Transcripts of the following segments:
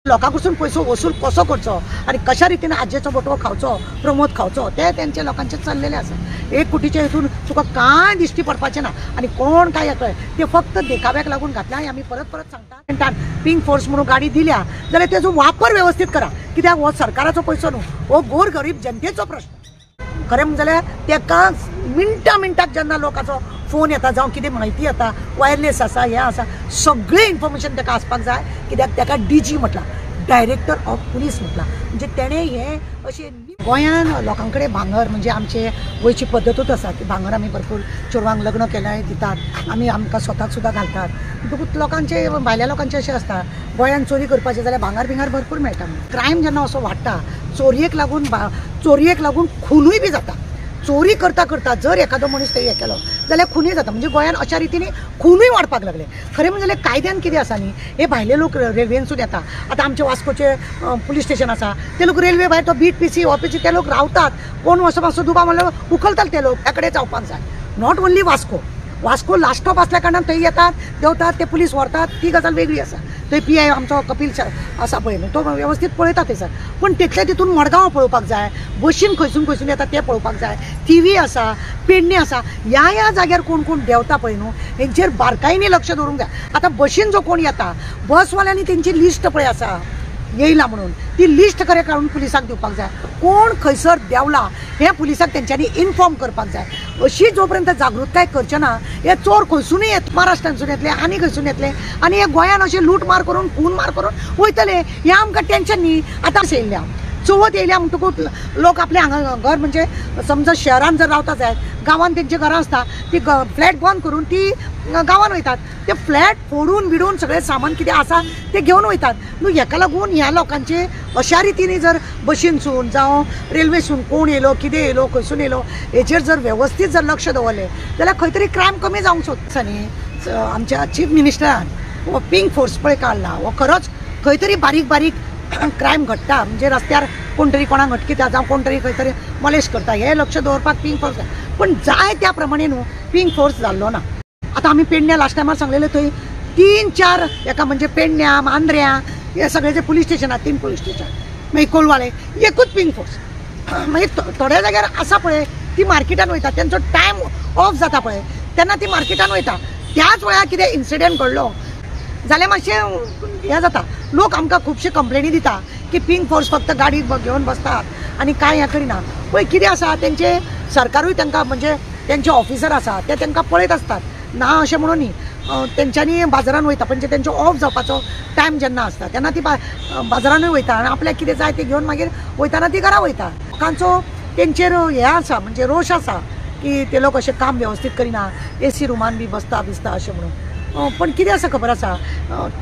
लोकां कडसून पयसो वसूल कसो करचो आनी कशा रितीन आजेचो बोटवो खावचो, प्रमोद खावचो, ते तेंचे लोकांचे चल्लेले आसा. 1 कोटीच्या हितून तुका कांय दिश्टी पडपाचें ना आनी कोण काय कळ्ळें ते फक्त देखाव्याक लागून घातल्या. आमी परत परत सांगता, पिंक फोर्स म्हणून गाडी दिल्या जाल्यार तेजो वापर व्यवस्थीत करा, कित्याक हो सरकाराचो पयसो न्हू, हो गोरगरीब जनतेचो प्रश्न. खरें म्हणून जाल्यार तेका मिनटां मिनटाक जेन्ना लोकांचो फोन येता जावं कितें म्हायती येता, वायरलेस आसा, हें आसा, सगळें इन्फॉर्मेशन ताका आसपाक जाय. कित्याक ताका डीजी म्हटलां, डायरेक्टर ऑफ पुलीस म्हटलां, म्हणजे तेणें हें अशें गोंयान लोकां कडेन भांगर म्हणजे आमचे गोंयची पद्दतूच आसा की भांगर आमी भरपूर चेडवांक लग्न केल्यार दितात, आमी आमकां स्वताक सुद्दां घालतात. म्हणटकूच लोकांचे भायल्या लोकांचे अशें आसता गोंयान चोरी करपाचें जाल्यार भांगर बिंगर भरपूर मेळटा. क्रायम जेन्ना असो वाडटा, चोरयेक लागून खुनूय बी जाता. चोरी करता करता जर एखादो मनीस ते हें केलो जाल्यार खुनूय जाता. म्हणजे गोंयान अशा रितीन खुनूय वाडपाक लागले. खरें म्हणजे कायद्यान कितें आसा न्ही, हे भायले लोक रेल्वेनसून येता. आतां आमचे वास्कोचे पुलीस स्टेशन आसा, ते लोक रेल्वे भायर तो बीट पीसी ऑफिसी ते लोक रावतात, कोण असो मातसो दुबाव म्हणल्यार उखलतात ते लोक. त्या कडेन जावपाक जाय. Not only Vasco, Vasco last stop आसल्या कारणान थंय येतात, देंवतात, ते पुलीस व्हरतात, ती गजाल वेगळी आसा. थंय पी I आमचो कपील आसा पळय, तो वेवस्थीत पळयता थंयसर. पूण तितले तितून मडगांव पळोवपाक जाय, बशीन खंयसून खंयसून येता ते पळोवपाक जाय, थिवी आसा, पेडणे आसा, ह्या ह्या जाग्यार कोण कोण देंवता पळय न्हू, हेंचेर बारकायेनी लक्ष दवरूंक जाय. आतां बशीन जो कोण येता, बसवाल्यांनी तेंची लिस्ट पळय आसा येयला म्हणून, ती लिस्ट खरें काडून पुलिसाक दिवपाक जाय. कोण खंयसर देंवला हें पुलिसाक तेंच्यांनी इन्फॉर्म करपाक जाय. अशी जो पर्यंत जागृताय करचे ना, हे चोर खंयसूनय येत, महाराष्ट्रांतसून येतले आनी खंयसून येतले आनी हे गोंयान अशें लूटमार करून खून मार करून वयतले, हें आमकां टेंशन न्ही. आतां येयल्या चवथ येयल्या म्हणटकूच लोक आपले हांगा घर म्हणजे समजा शहरान जर रावता जायत, गांवान तेंची घरां आसता, ती फ्लॅट बंद करून ती गांवान वयतात, ते फ्लॅट फोडून बिडून सगळें सामान कितें आसा तें घेवन वयतात. न्हू हेका लागून ह्या लोकांचे अशा रितीन जर बशीनसून जावं रेल्वेसून कोण येयलो, कितें येयलो, खंयसून येयलो हेचेर जर व्यवस्थीत जर लक्ष दवरलें जाल्यार खंय तरी क्रायम कमी जावंक सोदता न्ही. आमच्या चीफ मिनिस्टरान हो पिंक फोर्स पळय काडला, हो खरोच खंय तरी बारीक बारीक क्रायम घडटा, म्हणजे रस्त्यार कोण तरी कोणाक हटकिता जावं कोण तरी खंय तरी मॉलेस्ट करता, हें लक्ष दवरपाक पिंक फोर्स. पूण जाय त्या प्रमाणे न्हू पिंक फोर्स जाल्लो ना. आतां आमी पेडण्या लास्ट टायमार सांगलेले, थंय 3-4 एका म्हणजे पेडण्या, मांद्र्यां, हे सगळे जे पुलीस स्टेशन आहा, 3 पुलीस स्टेशन, मागीर कोलवाळे, एकूच पिंक फोर्स. मागीर थोड्या जाग्यार आसा पळय ती मार्केटान वयता, तेंचो टायम ऑफ जाता पळय तेन्ना ती मार्केटान वयता, त्याच वेळार कितें इन्सिडंट घडलो जाल्यार मातशें हें जाता. लोक आमकां खुबशे कंप्लेनी दिता की पिंक फोर्स फक्त गाडी घेवन बसतात आनी कांय हें करिना. पळय कितें आसा, तेंचे सरकारूय तांकां म्हणजे तेंचे ऑफिसर आसा ते तांकां पळयत आसतात ना अशें म्हणून न्ही. तेंच्यांनी बाजारान वयता, म्हणजे तेंचो ऑफ जावपाचो टायम जेन्ना आसता तेन्ना ती बाजारानूय वयता आनी आपल्याक कितें जाय तें घेवन मागीर वयताना ती घरा वयता. लोकांचो तेंचेर हें आसा, म्हणजे रोश आसा की ते लोक अशें काम वेवस्थीत करिना, एसी रुमान बी बसता बिसता अशें म्हणून. पण कितें आसा खबर आसा,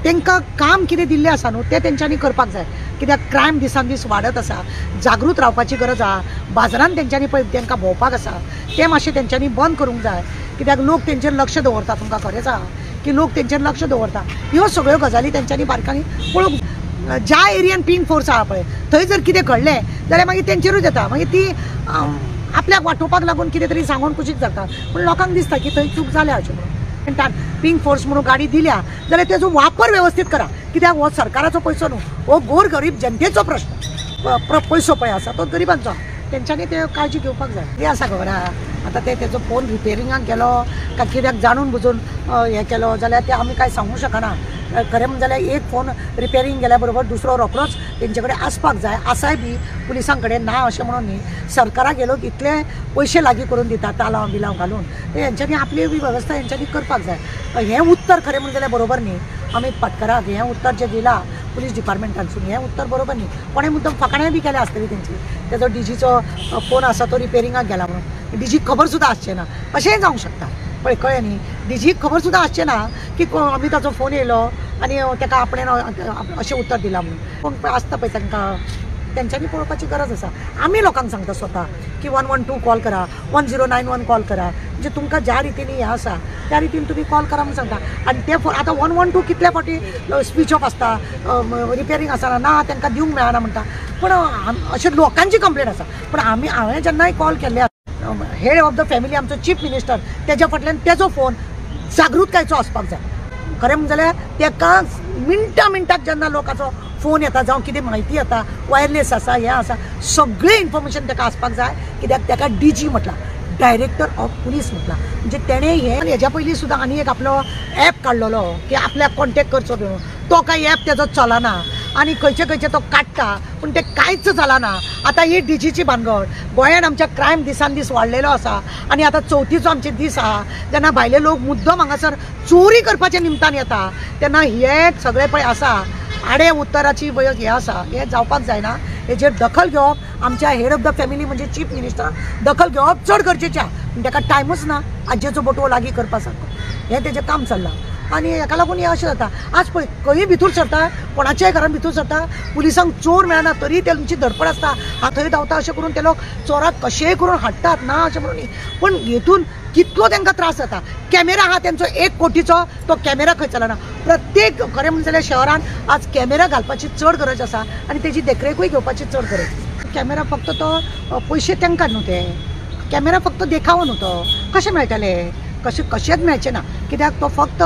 तांकां काम कितें दिल्लें आसा न्हू तें तेंच्यांनी करपाक जाय. कित्याक क्रायम दिसान दीस वाडत आसा, जागृत रावपाची गरज आसा. बाजारान तेंच्यांनी पळय तांकां भोंवपाक आसा तें मातशें तेंच्यांनी बंद करूंक जाय. कित्याक लोक तेंचेर लक्ष दवरता, तुमकां खरेंच आहा की लोक तेंचेर लक्ष दवरता. ह्यो सगळ्यो गजाली तेंच्यांनी बारकायेन पळोवंक. ज्या एरियन पिंक फोर्स आहा पळय थंय जर कितें घडलें जाल्यार मागीर तेंचेरूच येता, मागीर ती आपल्याक वाटोवपाक लागून कितें तरी सांगून कुशीक जाता. पूण लोकांक दिसता की थंय चूक जाल्या अशें म्हणून. पिंक फोर्स म्हणून गाडी दिल्या जाल्यार तेजो वापर व्यवस्थीत करा, कित्याक हो सरकाराचो पयसो न्हू, हो गोरगरीब जनतेचो प्रश्न. पयसो पळय आसा तो गरिबांचो, तेंच्यांनी ते काळजी घेवपाक जाय. तें आसा खबर आहा. आतां ते तेजो फोन रिपेरिंगाक गेलो काय कित्याक जाणून बुजून हें केलो जाल्यार ते आमी कांय सांगूंक शकना. खरें म्हणून जाल्यार एक फोन रिपेरींग गेल्या बरोबर दुसरो रोखडोच तेंचे कडेन आसपाक जाय, आसाय बी पुलिसां कडेन ना अशें म्हणून न्ही. सरकाराक हे लोक इतले पयशे लागीं करून दिता तालांव बिलांव घालून, ते हेंच्यांनी आपली बी वेवस्था हेंच्यांनी करपाक जाय. हें उत्तर खरें म्हणून जाल्यार बरोबर न्ही. अमीत पाटकराक हें उत्तर जें दिलां पुलीस डिपार्टमेंटानसून, हें उत्तर बरोबर न्ही. कोणें मुद्दम फकाणांय बी केल्या आसतली तेंची, तेजो डीजीचो फोन आसा तो रिपेरिंगाक गेला म्हणून डीजीक खबर सुद्दां आसचें ना, अशेंय जावंक शकता. पळय कळ्ळें न्ही, डीजीक खबर सुद्दां आसचें ना की अमिताचो फोन येयलो आनी ताका आपणें अशें उत्तर दिलां म्हणून. कोण पळय आसता पळय तांकां, तेंच्यांनी पळोवपाची गरज आसा. आमी लोकांक सांगता स्वता की 112 कॉल करा, 1091 कॉल करा, म्हणजे तुमकां ज्या रितीन हें आसा त्या रितीन तुमी कॉल करा म्हूण सांगता. आनी ते फोन आतां 112 कितले फावटी स्विच ऑफ आसता, रिपेरींग आसना, ना तांकां दिवंक मेळना म्हणटा. पूण अशें लोकांची कंप्लेन आसा. पूण आमी हांवें जेन्नाय कॉल केल्ले हेड ऑफ the family आमचो चीफ मिनिस्टर, तेज्या फाटल्यान तेजो फोन जागृतायेचो आसपाक जाय. खरें म्हणून जाल्यार तेका मिनटां मिनटाक जेन्ना लोकांचो फोन येता जावं कितें म्हायती येता, वायरलेस आसा, हें आसा, सगळें इन्फॉर्मेशन ताका आसपाक जाय. कित्याक ताका डीजी म्हटलां, डायरेक्टर ऑफ पुलीस म्हटलां. म्हणजे तेणें हें हेज्या पयलीं सुद्दां आनी एक आपलो एप काडलेलो की आपल्याक कॉन्टेक्ट करचो म्हणून, तो कांय एप तेजो चलना आनी खंयचे खंयचे तो काडटा पूण ते कांयच चलना. आतां ही डीजीची भानगड. गोंयांत आमच्या क्रायम दिसान दीस वाडलेलो आसा आनी आतां चवथीचो आमचे दीस आहा तेन्ना भायले लोक मुद्दम हांगासर चोरी करपाच्या निमतान येता तेन्ना हे सगळे पळय आसा आडे उत्तराची हें आसा, हें जावपाक जायना. हेजेर दखल घेवप आमच्या हेड ऑफ the family म्हणजे चीफ मिनिस्टर दखल घेवप चड गरजेचें आहा. पूण ताका टायमूच ना आजयेचो बोटवो लागीं करपा सारको हें तेजें काम चल्लां आनी हेका लागून हें अशें जाता. आज पळय खंयी भितूर सरता, कोणाच्याय घरान भितूर सरता, पुलिसांक चोर मेळना तरी तेंची धडपड आसता, हांव थंय धांवता अशें करून ते लोक चोराक कशेंय करून हाडटात ना अशें म्हणून न्ही, पूण हेतून कितलो तांकां त्रास जाता. कॅमेरा आहा तेंचो 1 कोटीचो, तो कॅमेरा खंय चलना. प्रत्येक खरें म्हणलें जाल्यार शहरान आज कॅमेरा घालपाची चड गरज आसा आनी तेजी देखरेखूय घेवपाची चड गरज. कॅमेरा फक्त तो पयशे तांकां न्हू, ते कॅमेरा फक्त देखावो न्हू, तो कशें मेळटले, कशें कशेंच मेळचें ना. कित्याक तो फक्त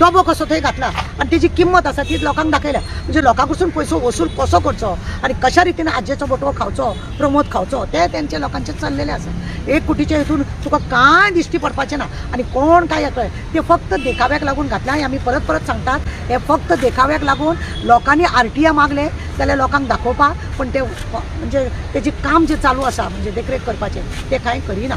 डबो कसो थंय घातला आनी तेजी किंमत आसा ती लोकांक दाखयल्या. म्हणजे लोकां कडसून पयसो वसूल कसो करचो आनी कशा रितीन आजयेचो बोटवो खावचो, प्रमोद खावचो, ते तेंचे लोकांचे चल्लेले आसा. 1 कोटीच्या हितून तुका कांय दिश्टी पडपाचें ना आनी कोण कांय कळ्ळें ते फक्त देखाव्याक लागून घातला. हें आमी परत परत सांगतात, हे फक्त देखाव्याक लागून लोकांनी आरटीआय मागले जाल्यार लोकांक दाखोवपाक, पूण ते म्हणजे तेजें काम जें चालू आसा म्हणजे देखरेख करपाचें तें कांय करिना.